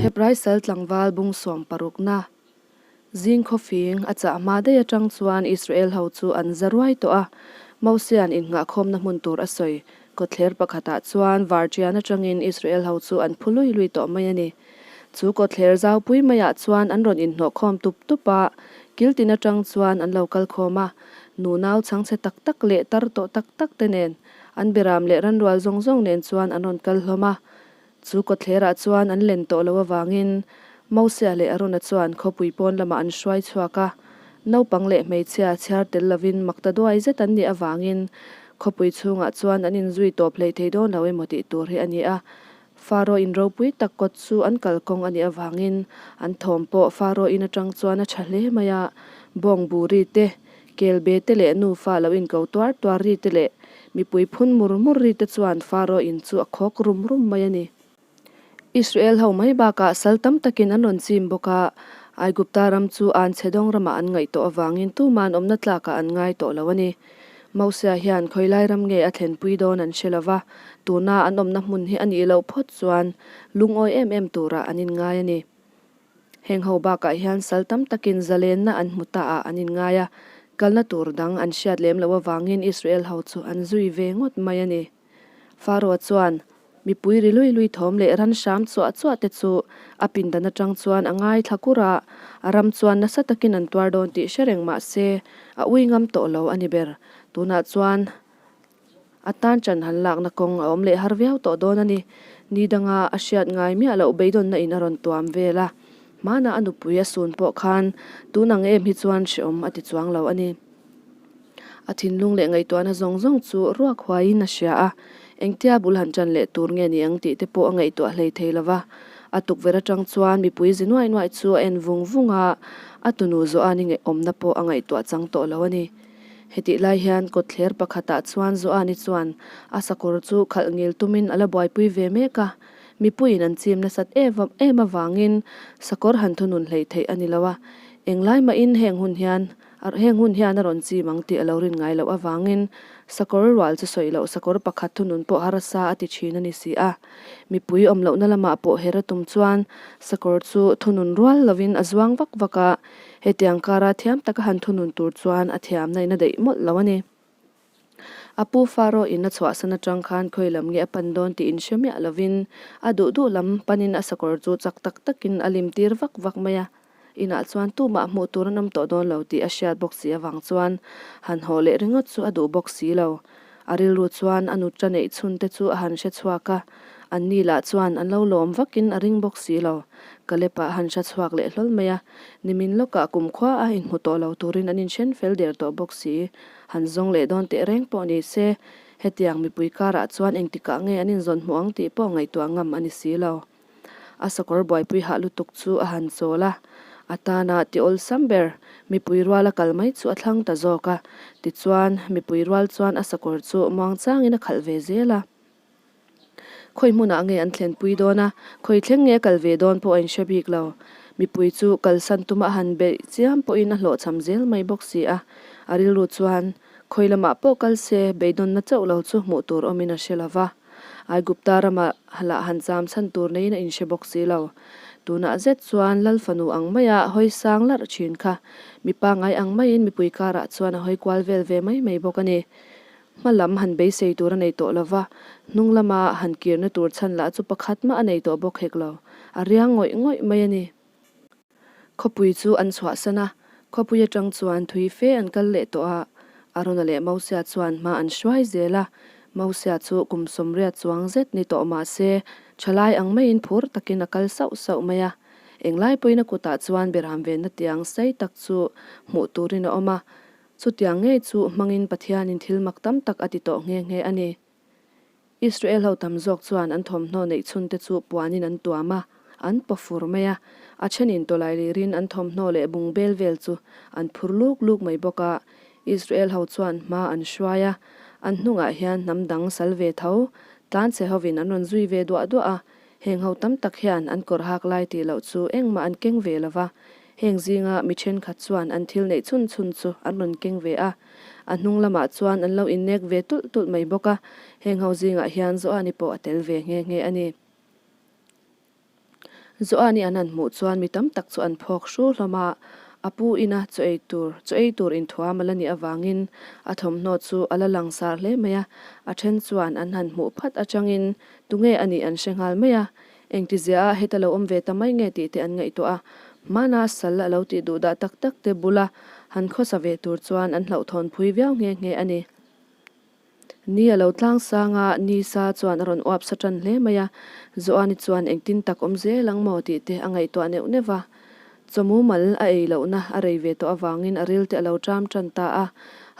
Hebrai sal tlangval bung sawm parukna zing khawfing a chah hma daih atang chuan Israel ho chu an za ruai tawh a, Mosia'n innghahkhawmna hmun tur a sawi kawtthler pakhatah chuan varṭian atangin Israel ho chu an phu lui lui tawh mai a ni. Chu kawtthler zaupui maiah chuan an rawn inhnawhkhawm tup tup a, kiltin atang chuan an lo kal khawm a, nunau chhangchhe tak tak leh tar tawh tak tak te nen an beram leh ranrual zawng zawng nen chuan an rawn kal hlawm a. Chu kawtthlerah chuan an len tawh loh avangin Mosia leh Arona chuan khawpui pawn lamah an hruai chhuak a, naupang leh hmeichhia chhiar tel lovin mak ta duai zet an nih avangin khawpui chhungah chuan an inzui tawp hlei thei dawn lo emaw tih tur hi a ni a. Faro in ropui tak kawt chu an kalkawng a nih avangin an thawm pawh Faro in atang chuan a tha hle mai a, bawng bu ri te, kel be te leh nufa lo inko tuar tuar ri te leh mipui phun mur mur ri te chuan Faro in chu a khawk rum rum mai a ni. Israel ho mai bakah sal tam takin an rawn chim bawk a, Aigupta ram chu an chhe dawng ramah an ngaih tawh avangin tuman awmna tlakah an ngai tawh lo a ni. Mosia hian khawilai ram nge a thlenpui dawn an hre lo va, tuna an awmna hmun hi a nih loh phawt chuan lungawi em em turah an inngai a ni. Heng ho bakah hian sal tam takin zalenna an hmu ta ah an inngai a, kalna tur dang an hriat lem loh avangin Israel ho chu an zui ve ngawt mai a ni. Faro chuan mipui ri lui lui thawm leh ran hram chuah chuah te chu a pindan atang chuan a ngaithla kur a, a ram chuan nasa takin an tuar dawn tih hre reng mah se a ui ngam tawh lo a ni ber. Tunah chuan a tan chan han lakna kawng a awm leh har viau tawh dawn a ni. Ni danga a hriat ngai miah loh beidawnna in a rawn tuam vel a, hmana a nupui a sun pawh khan tun ang em hi chuan hreawm a ti chuang lo a ni. A thinlung leh ngaihtuahna zawng zawng chu ruak huaiin a hria a, engtia bul han ṭan leh tur nge ni ang tih te pawh a ngaihtuah hlei thei lo va. A tukverh aṭang chuan mipui zi nuai nuai chu a en vung vung a, a tunu Joani ngaihawmna pawh a ngaihtuah chang tawh lo a ni. Hetih lai hian kawtthler pakhatah chuan Joani chuan a sakawr chu khalh ngil tumin a la buaipui ve mek a, mipuiin an chim nasat em avangin sakawr han thunun hleih theih a ni lo a, englai mahin heng hun hian Heng hun hian a rawn chim ang tih a lo rin ngai loh avangin sakawr rual chu sawi loh sakawr pakhat thunun pawh harsa a ti thin a ni si a. Mipui awm lohna lamah pawh her a tum chuan sakawr chu thunun rual lovin a zuang vak vak a, hetiang kara thiam taka han thunun tur chuan a thiamna in a daih mawlh lo a ni. A pu Faro in a chhuahsan atang khan khawi lam nge a pan dawn tih inhre miah lovin a duh duh lam panin a sakawr chu chak tak takin a lim tir vak vak mai a. Inah chuan tumah hmuh tur an awm tawh dawn lo tih a hriat bawk si avang chuan han haw leh ringawt chu a duh bawk si lo. A rilru chuan a nutra neih chhun te chu a han hre chhuak a, an ni lah chuan an lo lawm vakin a ring bawk si lo. Kalep-ah a han hre chhuak leh hlawl mai a, nimin lawkah kumkhua a inhmu tawh lo turin an inhren fel der tawh bawk si. Han zawng leh dawn teh reng pawh ni se, hetiang mipui karah chuan engtikah nge an inzawn hmuh ang tih pawh ngaihtuah ngam a ni si lo. A sakawr buaipui hah lutuk chu a han chawl a, a tana ti awlsam ber mipui ruala kal mai chu a thlang ta zawk a. Tichuan, mipui rual chuan a sakawr chu muangchangin a khalh ve zel a. Khawi hmunah nge an thlenpui dawn a, khawi thleng nge a kal ve dawn pawh a inhre bik lo. Mipui chu kalsan tuma a han beih chiam pawhin a hlawhchham zel mai bawk si a. A rilru chuan khawi lamah pawh kal se beidawnna chauh lo chu hmuh tur awmin a hre lo va. Aigupta rama lah han cham chhan tur neiin a inhre bawk si lo. Tunah zet chuan Lal fanu ang maia hawi sang larh thin kha mipa ngai ang maiin mipui karah chuan a hawi kual vel ve mai mai bawk a ni. Hma lam han beisei tur a nei tawh lo va, hnung lama han kirna tur chhan lah chu pakhat mah a nei tawh bawk hek lo. A riang ngawih ngawih mai a ni. Khawpui chu an chhuahsan a, khawpui atang chuan thui fe an kal leh tawh a, Arona leh Mosia chuan hma an hruai zel a, Mosia chu kum sawmriat chuang zet ni tawh mah se, thalai ang maiin phur takin a kal sauh sauh mai a. Englai pawhin a kutah chuan Beram venna tiang sei tak chu hmuh turin a awm a, Chutiang ngei chu hmangin Pathianin thil mak tam tak a ti tawh nghe nghe a ni. Israel ho tam zawk chuan an thawmhnaw neih chhunte chu puanin an tuam a, an paw fur mai a. A thenin tawlai lirin an thawmhnaw leh bungbel vel chu an phur luk luk mai bawk a. Israel ho chuan hma an hruai a, an hnungah hian hnam dang sal ve tho, tlanchhe hovin an rawn zui ve duah duah a. Heng ho tam tak hian an kawr hak lai tih loh chu engmah an keng ve lo va, Heng zinga mi thenkhat chuan an thil neih chhun chhun chu an rawn keng ve a, a hnung lamah chuan an lo innek ve tulh tulh mai bawk a, heng ho zingah hian Joani pawh a tel ve nghe nghe a ni. Joani an han hmuh chuan mi tam tak chu an phawk hru hlawm a, a pu ina chaw ei tur chaw ei tur inthuam a la nih avangin a thawmhnaw chu a la langsar hle mai a, a then chuan an han hmuh phat atangin tunge a nih an hre nghal mai a, engtizia ah heta lo awm ve ta mai nge tih te an ngaihtuah a, hmana sal a lo tih duh dah tak tak te bula han khawsa ve tur chuan an hlauhthawn phui viau nghe nghe a ni. Ni a lo tlang sang a, ni sa chuan a rawn uap sa tan hle mai a, Joani chuan engtin tak awm zel ang maw tih te a ngaihtuah neuh neuh va. Chawmu mal a ei lohna a rei ve tawh avangin a ril te a lo ṭam ṭan ta a,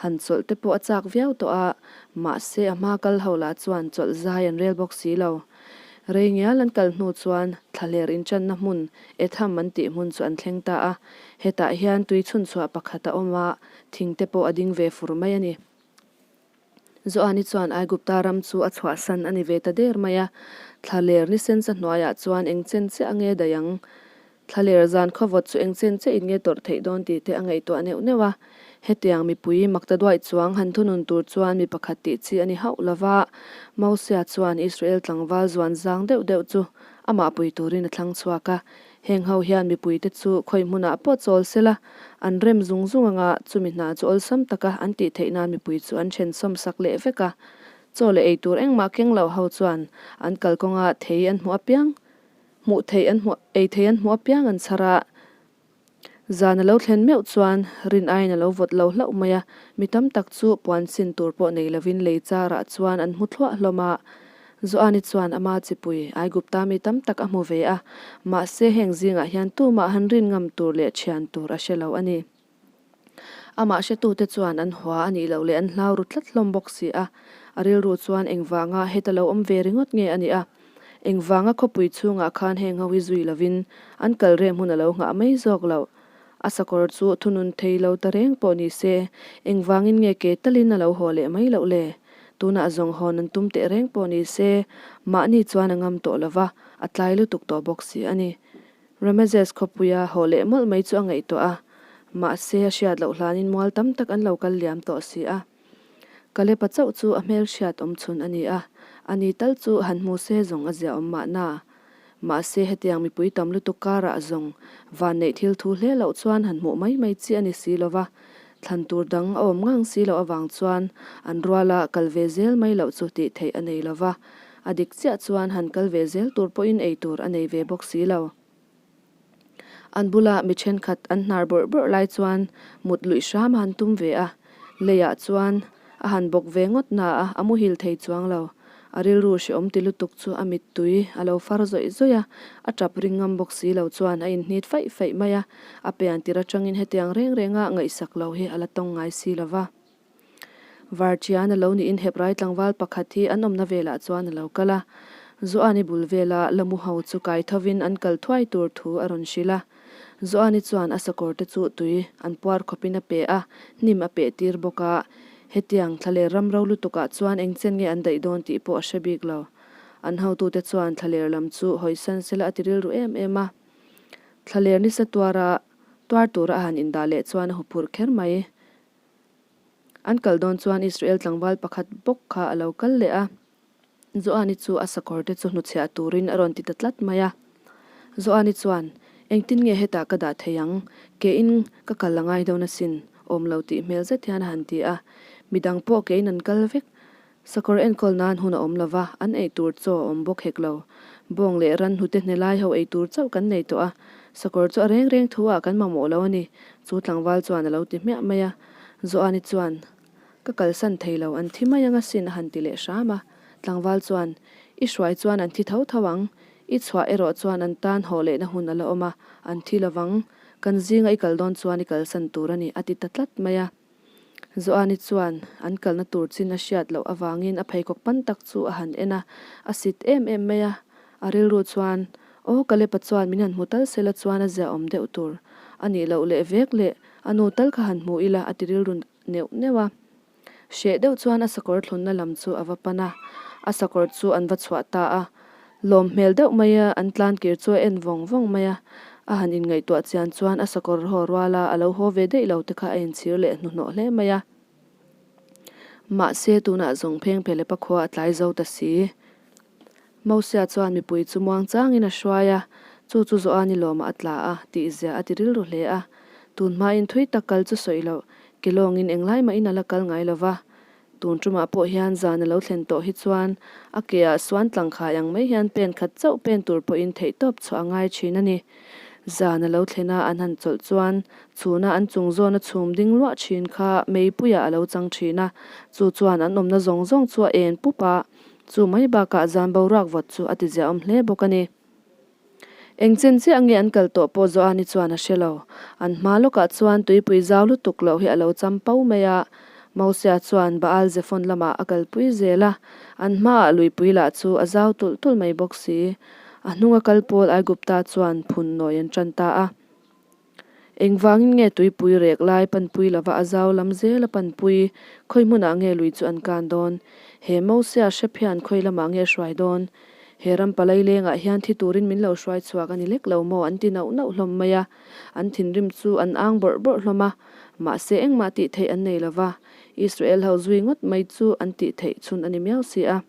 han chawlh te pawh a chak viau tawh a, mahse a hma kal ho lah chuan chawlh zai an rel bawk si lo. Rei ngial an kal hnu chuan thlahler inṭanna hmun Etham an tih hmun chu an thleng ta a, hetah hian tui chhunchhuah pakhat a awm a, thing te pawh a ding ve fur mai a ni. Joani chuan Aigupta ram chu a chhuahsan a ni ve ta der mai a, thlaler ni sensa hnuaiah chuan eng chen chiah a nge daih ang? Thlaler zan khawvawt chu eng chen chiah in nge tawrh theih dawn tih te a ngaihtuah neuh neuh a. Hetiang mipui makta duaih chuang han thunun tur chuan mi pakhat tih chi a ni hauh lo va, Mosia chuan Israel tlangval zuan zang deuh deuh chu amah pui turin a thlang chhuak a, Heng ho hian mipuite chu khawi hmunah pawh chawl se la, an rem zung zung anga chumi hna chu awlsam taka an tih theih nan mipui chu an then sawm sak leh vek a. Chaw leh ei tur engmah keng lo ho chuan an kalkawnga thei an hmuh apiang, hmuh theih an hmuh, ei thei an hmuh apiang an chhar a. Zan a lo thlen meuh chuan rin aiin a lo vawt lo hlauh mai a, mi tam tak chu puan sin tur pawh nei lovin lei charah chuan an hmu thluah hlawm a. Joani chuan ama chipui Aigupta mi tam tak a hmu ve a, mahse heng zingah hian tumah han rin ngam tur leh thian tur a hre lo a ni. Amah hretute chuan an hua a nih loh leh an hlau ru tlat hlawm bawk si a, a rilru chuan engvanga heta lo awm ve ringawt nge a nih a, engvanga khawpui chhungah khan heng ho hi zui lovin an kal rem hun a lo nghah mai zawk loh. A sakawr chu thunun thei lo ta reng pawh ni se, engvangin nge ke talin a lo haw leh mai loh le? Tunah zawng hawn an tum teh reng pawh ni se, mahni chuan a ngam tawh lo va, a tlai lutuk tawh bawk si a ni. Ramesses khawpuia haw leh mawlh mai chu a ngaihtuah a, mahse a hriat loh hlanin mual tam tak an lo kal liam tawh si a. Kalepa chauh chu a hmelhriat awm chhun a ni a, ani tal chu han hmu se zawng a ziaawm mahna. Mahse hetiang mipui tam lutuk karah zawng van neih thil thu hle loh chuan han hmuh mai mai chi a ni si lova, thlan tur dang a awm ngang si loh avang chuan an ruala kal ve zel mai loh chu tih theih a nei lova, a dik chiah chuan han kal ve zel tur pawhin ei tur a nei ve bawk si lo. An bula mi thenkhat an hnar bawrh bawrh lai chuan mut luih hram a han tum ve a, leiah chuan a han bawk ve ngawt na a, a muhil thei chuang lo. A rilru hrehawm ti lutuk chu a mittui a lo far zawih zawih a, a tap ring ngam bawk si lo chuan a inhnit faih faih mai a, a pian tir atangin hetiang reng renga ngaihsak lo hi a la tawng ngai si lo va. Varṭian a lo niin Hebrai tlangval pakhat hi an awmna velah chuan a lo kal a. Joani bul vela lamu ho chu kai thovin an kal thuai tur thu a rawn hrilh a. Joani chuan a sakawrte chu tui an puar khawpin a pe a, hnim a peh tir bawk a. Hetiang thlaler ram ro lutukah chuan eng chen nge an daih dawn tih pawh a hre bik lo. An hotute chuan thlaler lam chu hawisan sela a ti rilru em em a. Thlaler nisa tuara tuar tura a han indah leh chuan a huphurh kher mai. An kal dawn chuan Israel tlangval pakhat bawk kha a lo kal leh a, Joani chu a sakawrte chu hnuchhiah turin a rawn ti ta tlat mai a. Joani chuan, Engtin nge hetah ka dah thei ang? Kein ka kal a ngai dawn asin, awm lo tih hmel zet hian a han ti a. Midang pawh kein an kal vek. Sakawr enkawl nan hun a awm lo va, an ei tur chaw a awm bawk hek lo. Bawng leh ran hnute hne lai ho ei tur chauh kan nei tawh a, sakawr chu a reng reng thu ah kan mamawh lo a ni, chu tlangval chuan a lo ti hmiah mai a. Joani chuan, Ka kalsan thei lo, an thi mai ang asin a han ti leh hram a. Tlangval chuan, I hruai chuan an thi tho tho ang, i chhuah erawh chuan an tan haw lehna hun a la awm a, an thi lovang, kan zinga i kal dawn chuan i kalsan tur a ni, a ti ta tlat mai a. Joani chuan an kalna tur chin a hriat loh avangin a pheikhawk pan tak chu a han en a, a sit em em mai a. A rilru chuan, Aw Kalepa chuan min han hmu tal sela chuan a ziaawm deuh tur a nih loh leh vek leh a nu tal kha han hmu ila a ti rilru neuh neuh a. Hreh deuh chuan a sakawr thlunna lam chu a va pan a, a sakawr chu an va chhuah ta a. Lawm hmel deuh mai a, an tlan kir chu a en vawng vawng mai a. A han inngaihtuah chian chuan a sakawr haw rual a, a lo haw ve daih lo te kha a inchhir leh hnuhnawh hle mai a. Mahse, tunah zawng pheng phelepa khua a tlai zo ta si. Mosia chuan mipui chu muang changin a hruai a. Chu chu Joani lawmah a tla a, tihzia a ti rilru hle a. Tun hmain thui tak kal chu sawi loh, ke lawngin englai mahin a la kal ngai lo va. Tun tumah pawh hian zan a lo thlen tawh hi chuan a ke ah suan tlangkhai ang mai hian pen khat chauh pen tur pawhin theihtawp chhuah a ngai thin a ni. Zan a lo thlen a an han chawlh chuan chhuna an chung zawna chhum ding luah thin kha meipuiah a lo chang thin a, chu chuan an awmna zawng zawng chu a en pup a, chu mai bakah zan boruak vawt chu a tiziahawm hle bawk a ni. Eng chen chiah nge an kal tawh pawh Joani chuan a hre lo. An hma lawkah chuan tuipui zau lutuk loh hi a lo cham pau mai a. Mosia chuan Baal Zephon lamah a kalpui zel a, an hmaah luipui lah chu a zau tulh tulh mai bawk si. A hnunga kal pawl Aigupta chuan phun nawi an tan ta a. Engvangin nge tuipui rek lai panpui lova a zau lam zel a panpui? Khawi hmunah nge lui chu an kan dawn? He Mosia hrep hian khawi lamah nge a hruai dawn? He ram palai lengah hian thi turin min lo hruai chhuak a ni lek lo maw? An ti nauh nauh hlawm mai a. An thinrim chu an ang bawrh bawrh hlawm a. Mahse engmah tih theih an nei lova. Israel ho zui ngawt mai chu an tih theih chhun a ni miau si a.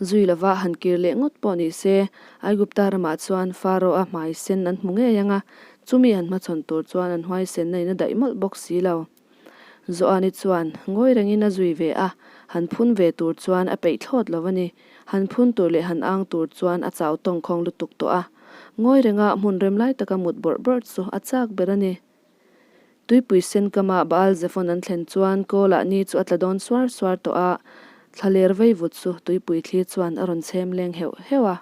Zui lova han kir leh ngawt pawh ni se, Aigupta ramah chuan Pharaoh-a hmai sen an hmu ngei ang a, chumi han hmachhawn tur chuan an huaisenna in a daih mawlh bawk si lo. Joani chuan ngawi rengin a zui ve a, han phun ve tur chuan a peih thlawt lo a ni. Han phun tur leh han ang tur chuan a chau tawngkhawng lutuk tawh a, ngawi renga hmun rem lai taka mut bawrh bawrh chu a chak ber a ni. Tuipui sen kama Baal Zephon an thlen chuan Kawlah ni chu a tla dawn suar suar tawh a, thlaler vei vut chu tuipui thli chuan a rawn chhem leng heuh heuh a.